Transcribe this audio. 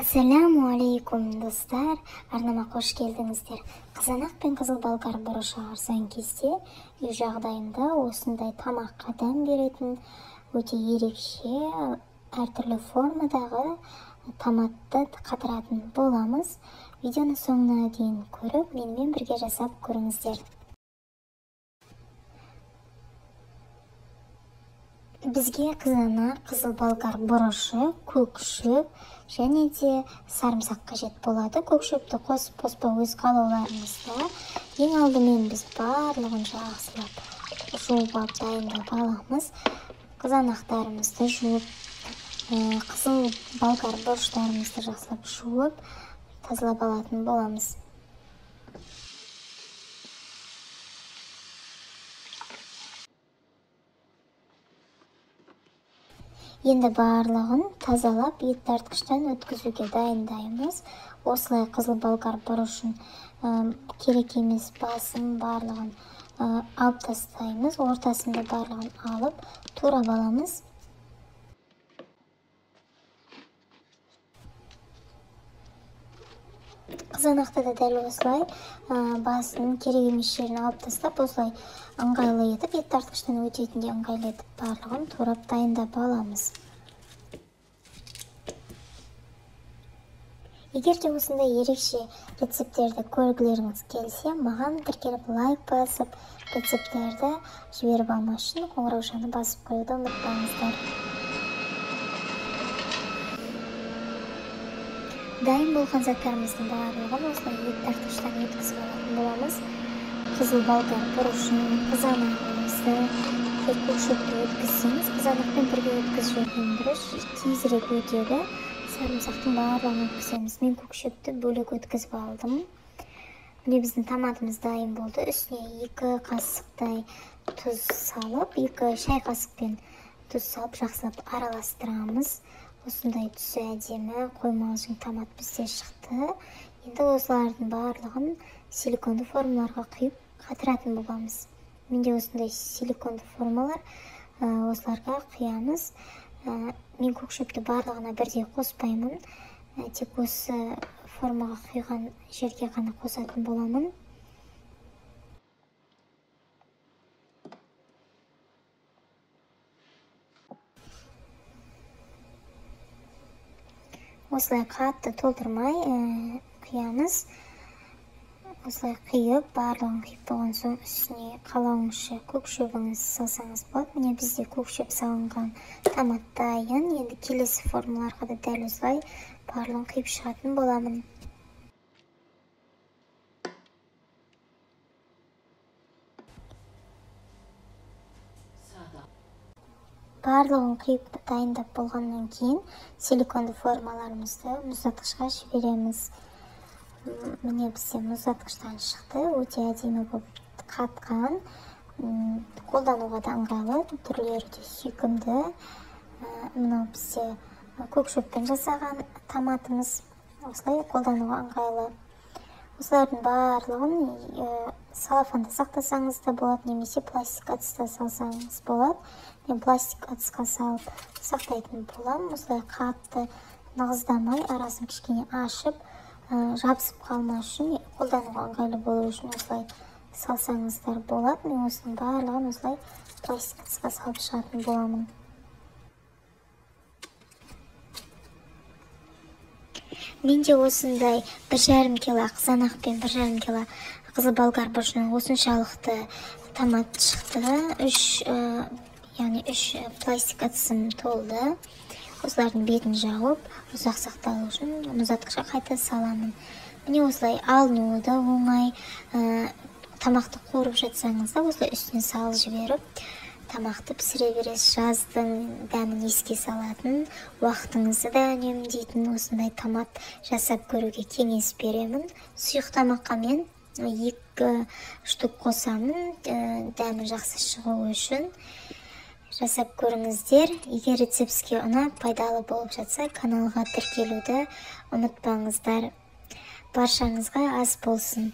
Ассаламу алейкум, достар! Арнама қош келдіңіздер. Қызанақ пен қызыл болгар бұрышы арзан кезде үй жағдайында осындай тамаққа дәм беретін өте ерекше әртүрлі формадағы томатты қатыратын боламыз. Видеоны соңына дейін көріп, менімен бірге жасап көріңіздер. Бізге қызанақ, қызыл болгар бұрышы, көк шөп және де сарымсақ қажет болады. Көк шөпті қосып қоспау өз қалауларыңызда. Ең алдымен біз барлығын жақсылап жуып алып дайындап аламыз. Қызанақтарымызды жуып, қызыл болгар бұрыштарымызды жақсылап жуып, тазалап алатын боламыз. Енді барлығын тазалап, ет тартқыштан өткізуге дайындаймыз. Осылай қызыл болгар бұрышын керек емес басын барлығын алып тастаймыз. Ортасында барлығын алып, турап аламыз. Қызанақты да дәл осылай басын керек емес жерін алып тастап, осылай ыңғайлы етіп, ет тартқыштан өтетіндей ыңғайлы етіп барлығын турап дайындап аламыз. Егер де осындай ерекше рецепттерді көргілеріңіз келсе, маған тіркеліп лайк басып, рецепттерді жіберіп алмас үшін қоңыраушаны басып қоюды ұмытпаңыздар. Дайын болған заттарымыздың барлығын осылай ет тартқыштан өткізіп алатын боламыз. Қызыл болгар бұрышын, қызанағымызды, көк шөпті өткізсеңіз, қызанақпен бірге өткізіп жіберген дұрыс, тезірек өтеді. Сарымсақтың барлығын өткіземіз. Мен көк шөпті бөлек өткізіп алдым. Міне біздің томатымыз дайын болды. Үстіне 2 қасықтай тұз салып, 2 шай қасықпен тұз салып жақсылап араластырамыз. Осындай түсі әдемі қоймалжың томат бізде шықты. Енді осылардың барлығын силиконды формаларға құйып қатыратын боламыз. Менде осындай силиконды формалар, осыларға құямыз. Мен көк шөпті барлығына бірдей қоспаймын. Тек осы формаға құйған жерге ғана қосатын боламын. Осылай қатты толтырмай құямыз. Осылай құйып, барлығын құйып болған соң үстіне қалауыңызша көк шөбіңізді салсаңыз болады. Міне бізде көк шөп салынған томат дайын. Енді келесі формаларға да дәл осылай барлығын құйып шығатын боламын. Барлығын құйып дайындап болғаннан кейін силиконды формаларымызды мұздатқышқа жібереміз. Міне бізде мұздатқыштан шықты, өте әдемі болып қатқан, қолдануға да ыңғайлы, түрлері де сүйкімді. Мынау бізде көк шөппен жасаған томатымыз, осылай қолдануға ыңғайлы. Осылардың барлығын салафанда сақтасаңыз да болады, немесе пластик ыдыста салсаңыз болады. Мен пластик ыдысқа салып сақтайтын боламын. Осылай қатты нығыздамай, арасын кішкене ашып, жабысып қалмас үшін, қолдануға ыңғайлы болу үшін осылай салсаңыздар болады. Мен осының барлығын осылай пластик ыдысқа салып шығатын боламын. Менде осындай 1,5 кило қызанақ пен 1,5 кило қызыл болгар бұрышынан осыншалықты томат шықты. 3 пластик ыдысым толды. Осылардың бетін жауып, ұзақ сақталу үшін мұздатқышқа қайта саламын. Міне осылай алынуы да оңай. Тамақты қуырып жатсаңыз да осылай үстіне салып жіберіп, тамақты пісіре бересіз. Жаздың дәмін еске салатын, уақытыңызды да үнемдейтін осындай томат жасап көруге кеңес беремін. Сұйық тамаққа мен 2 штук қосамын, дәмі жақсы шығуы үшін. Жасап көріңіздер. Егер рецепт сізге ұнап, пайдалы болып жатса, каналға тіркелуді ұмытпаңыздар. Баршаңызға ас болсын.